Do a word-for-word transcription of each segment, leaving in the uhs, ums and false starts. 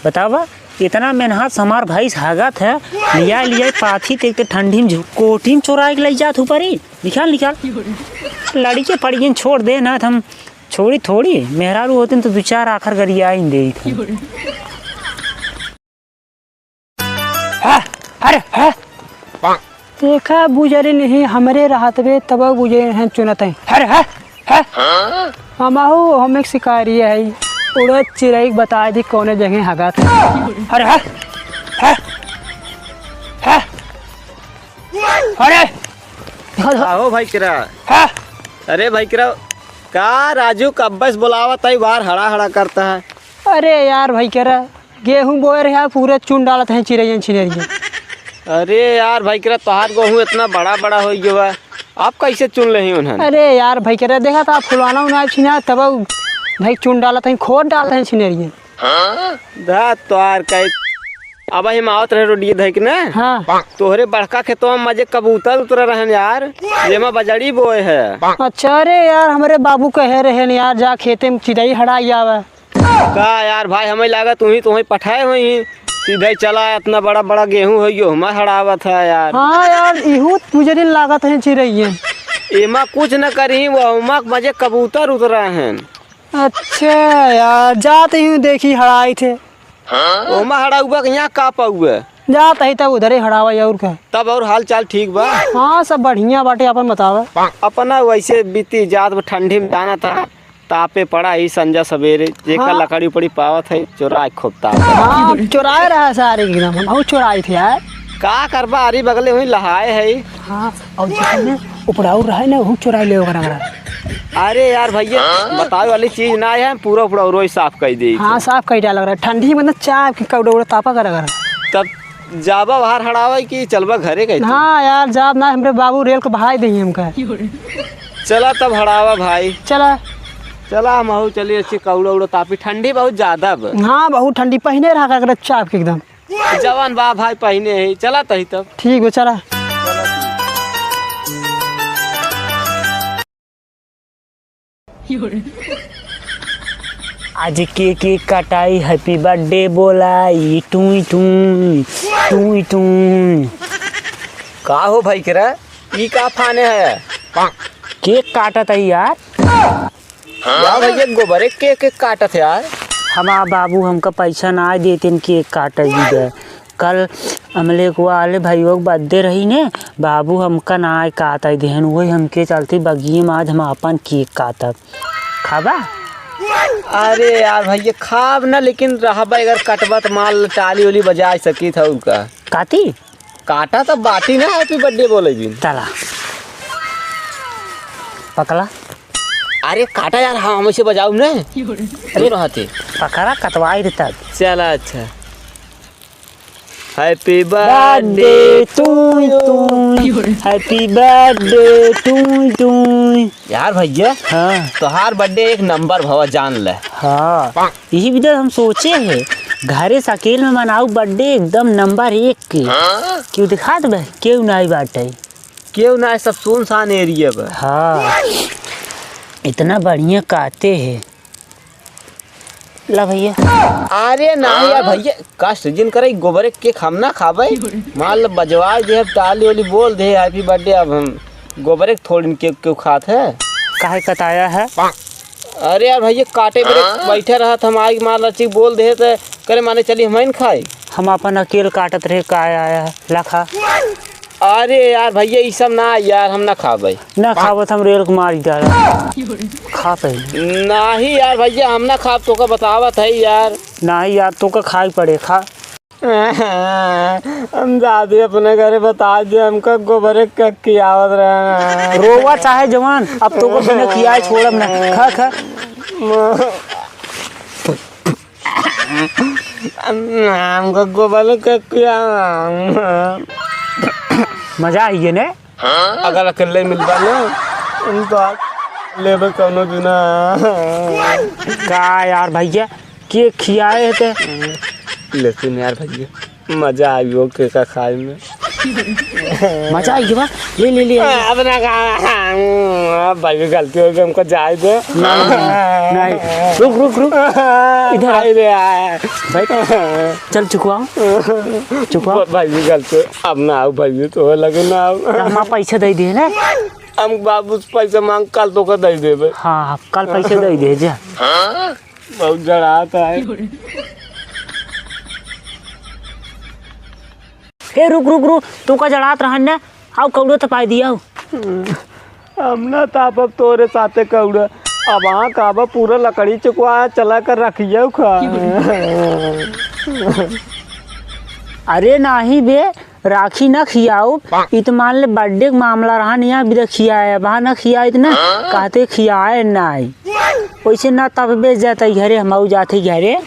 बतावा, इतना मेहनत से हमार भैंस हगत है, लिया लिया पाथी ते, ते ठंडी में झु-, कोठी में चोराइ के लइ जात हूँ परी। निकाल, निकाल। लड़िके पड़ियन छोड़ दे ना, त हम छोड़ी थोड़ी। मेहरारू होतिन तो दू चार आखर गरियाइन देइत हम। हाँ, अरे, हाँ। देखा, बुजरी नहीं, हमरे रहत बे, तब बुजरी नहीं चुनत हैं। अरे, हाँ, हाँ। हमहू, हम एक शिकारी है, उड़द चिरई के बताइ दी कौने जगह हगत है। अरे, हाँ, हाँ, हाँ। अरे। आहो भाई केरा। हाँ। अरे भाई केरा, का राजू कब्बे से बोलावत है, बाहर हड़ा हड़ा करता है। अरे यार भाई केरा, गेहूं बोए रहे, पूरे चुन डालत हैं चिरैयन छिनरियन। अरे यार भाई केरा, तोहार गेहूं इतना बड़ा बड़ा होइ गवा, अब कैसे चुन लेही उन्हन? अरे यार भाई केरा, देखा था फुलाना उन्हाय छिना, तब भाई चुन डालत हैं, खोद डालत हैं छिनरियन। दा तोहार कई, अब हम आवत रहे रोडिये धइ के ना, हाँ। तोहरे बड़का खेतवा में मजे कबूतर उतरा रहन यार, जेमा बजड़ी बोए है। अच्छा, अरे यार, हमरे बाबू कहे रहे न यार, जा खेते में चिरई हड़ाइ आवे। का यार भाई, हमें लागत उहीं तोहीं पठाए होइहीं, सीधे चला, इतना बड़ा बड़ा गेहूं होइ गयो, हमार हड़ावत है यार। हाँ यार, इहू मुझे दिन लागत है चिरैयन। एमा कुछ न करिहीं, वो उमा के मजे कबूतर उतरा हैं। अच्छा यार, जात ही हूँ देखी हड़ाइत है। ओमा हड़ाउबा के यहाँ का पाउबा? जात ही तब उधरे हड़ावा और का। तब और हाल चाल ठीक बा? हाँ, सब बढ़िया बाटे, अपन बतावा। अपना वैसे बीती जात बा, ठंडी में जाना था। तापे पड़ा ही संजा सवेरे, जेकर हाँ। लकड़ी उपड़ी पावत है, चोराइ खोबता। हाँ, चोराए रहा सारे एकदम, हम बहुत चोराइत है यार। का करबा, आरी बगले हुई लहाए है। हाँ, और जितने उपड़ाऊ रहे ना, वहू चोराइ ले ओकरा, ओकरा। अरे यार भैया, बतावे वाली चीज ना है, पूरा उपड़ाऊ रोज साफ कइ देइत है। हाँ, साफ कइ डाला ओकरा, ठंडी में ना चाप के कौड़ा उड़ा तापा करा करा। तब जाबा बाहर हड़ावे कि चलबा घरे कहीं? हाँ यार, जाब ना, हमरे बाबू रेल को भराइ देही हमका। चला तब हड़ावा भाई। चला। चला, हम हऊ चली, अच्छी कौड़ा उड़ा तापी, ठंडी बहुत ज्यादा बा। हाँ, बहुत ठंडी, पहिने रहा करा करा चाप के एकदम। जवान बा भाई, पहिने ही, चला तही तब। ठीक बा, चला। आज केक केक कटाई, happy birthday बोलाई, टूई टूई, टूई टूई। का हो भाई केरा, ई का फाने है? केक काटत है यार। यार भैया, गोबरे के केक काटत है यार। हमार बाबू हमका पैसा ना देते केक काटे दे। कल अमलेक वाले भैया के birthday रही ने, बाबू हमका ना काटे देहन, वही हमके चलती बगिये में आज हम अपन केक काटब। खाबा? अरे यार भैया, खाब ना, लेकिन रहबा अगर कटबा त मान ल टाली ओली बजाए सकी था उनका। काटी? काटा त बाटी ना, happy birthday बोले बिन। चला। पकला। अरे काटा यार, हाँ, हम ऐसे बजाऊ ना। अरे रहते। पकड़ा कतवाई रे तब। चला अच्छा। Happy birthday to you, happy birthday to you। यार भैया, हाँ। तोहार birthday एक number भवा, जान ले। हाँ, यही वजह हम सोचे है, घरे से अकेल में मनाऊ birthday एकदम number एक के। हाँ? क्यों दिखात बे, केहू नाई बाटे। केहू ना, सब सुनसान area बा। हाँ, इतना बढ़िया काटे है। ला भैया। अरे ना यार भैया, कष्ट जिन करे, गोबरे के केक हम ना खाबे। मान लो बजवा दे, टाली ओली बोल दे, happy birthday, अब हम गोबरे के थोड़ी केक क्यों खात है? काहे कटाया है? अरे यार भैया, काटे बरे बैठे रहत, हम आइके मार लची बोल दे त करे माने चली हम इन खाई। हम अपन अकेल काटत रहे, का आया है, ला खा। अरे यार भैया, ई सब ना यार, हम ना खाबे। ना खाबत हम रेल को मार डाला। खा पहले। नाही यार भैया, हम ना खाब, तोका बतावत है यार। नाही यार, तोका खाई पड़े, खा। हम दादी अपने घरे बता दे, हमका गोबरे के खियावत रहे। रोवा चाहे जवान, अब तोका बिना खियाए छोड़ब ना। खा, खा। हमका गोबरे के खिया। मजा आई है ने? अगर अकेले मिलबा ना, हम तो लेबे कौनो दिना। का यार भैया, के खियाए है ते? लेकिन यार भैया, मजा आई वो केका खाए में। मजा आई बा, ले, ले, ले। अब ना खा, अब भाई गलती हो गई, हमको जाए दे। ना, ना, ना। नहीं, रुक, रुक, रुक। इधर आ। अरे, आ। बैठ। चल, चुकवाओ। चुकवाओ। भाई, गलती, अब ना आओ भाई, तो लगे ना आओ। हम पैसे दे दिए ना। हम बाबू से पैसे मांग, कल तोका दे देबे। हाँ, हाँ, कल पैसे दे दिए जा। बहुत जड़ात है। ए, रुक, रुक, रुक, तोका जड़ात रहन ना, आउ कौड़ो तपाई दिया। हम ना तापब तोरे साथे कौड़ा। अब हाँ काबा पूरा लकड़ी चुकवा चला कर रखियो खा। अरे नाही बे, राखी ना खियाउब। ई तो मान ले birthday के मामला रहा, नहीं अभी तक खियाए, अब हाँ ना खियाए इतना, कहते खियाए नाही। वैसे ना तब बे जाते घरे, हम आउ जाते घरे।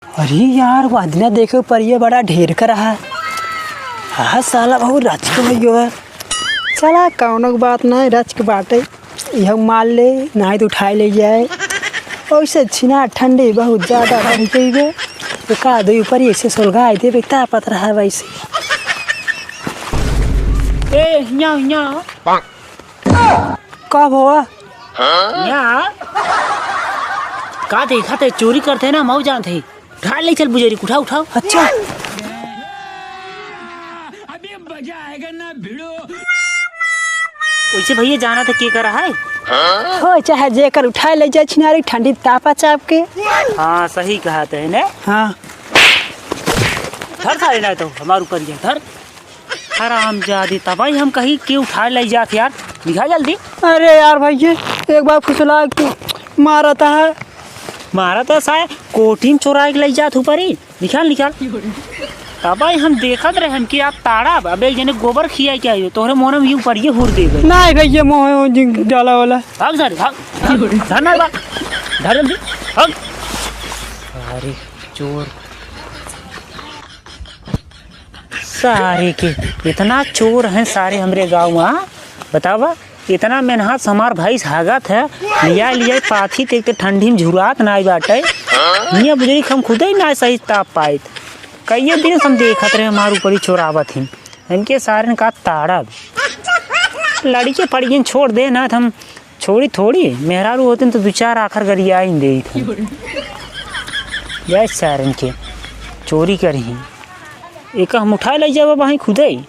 अरे यार, वो आदमी देखे ऊपर ये बड़ा ढेर का रहा। हाँ साला, बहुत रच के हो गया। चला, कौनो के बात नहीं, रच के बाटे। यह मार ले, नाई तो उठाए ले जाए। ओइसे छिना ठंडी बहुत ज्यादा बढ़ गई बे। तो का दो ऊपर ऐसे सुलगाई देबे, तापत रहा वैसे। ए, हिया, हिया। का भवा? हिया। का देखा थे, चोरी करते ना, मऊ जानते। उठा ले चल बुजरी, उठाओ, उठाओ। अच्छा। अभी मजा आएगा ना भिड़ो। वैसे भैया जाना था के करा है? हो चाहे जेकर उठाए ले जाए छिनारी ठंडी तापा चाप के। हाँ सही कहा थे ने। हाँ। धर सारे ना तो हमार ऊपर ये धर। हरामजादी, तबाही हम कहीं के उठा ले जात यार, दिखा जल्दी। अरे यार भाई, ये एक बार फुसला के मारता है। मारता साय कोठी में चोराए के ले जात ऊपर ही, निकाल निकाल। तबाही हम देखत रहे हम कि आप ताड़ा, अबे जने गोबर खिया के आइयो, तोहरे मोहन में ये ऊपर ये हुर दे गए। नहीं भाई, ये मोह डाला वाला। भाग सारे, भाग, भाग, धर ना बा, धर जल्दी, भाग। अरे चोर। सारे के इतना चोर हैं सारे हमरे गाँव में, हाँ? बतावा, इतना मेहनत से हमार भैंस हागत है, लिया लिया पाथी ते, एक तो ठंडी में झुरात नाई बाटे। मियाँ बुजुर्ग हम खुदे ही ना सही ताप पाइत। कई दिन से हम देखत रहे हमार ऊपर ही चोरावत ही। इनके सारे का ताड़ा लड़िके पड़िए छोड़ दे ना, हम छोड़ी थोड़ी, मेहरारू होतिन तो दू चार आखर गरिया ही देइत। जय सारन के चोरी करी। एक हम उठाए ले जाबा भाई खुदे।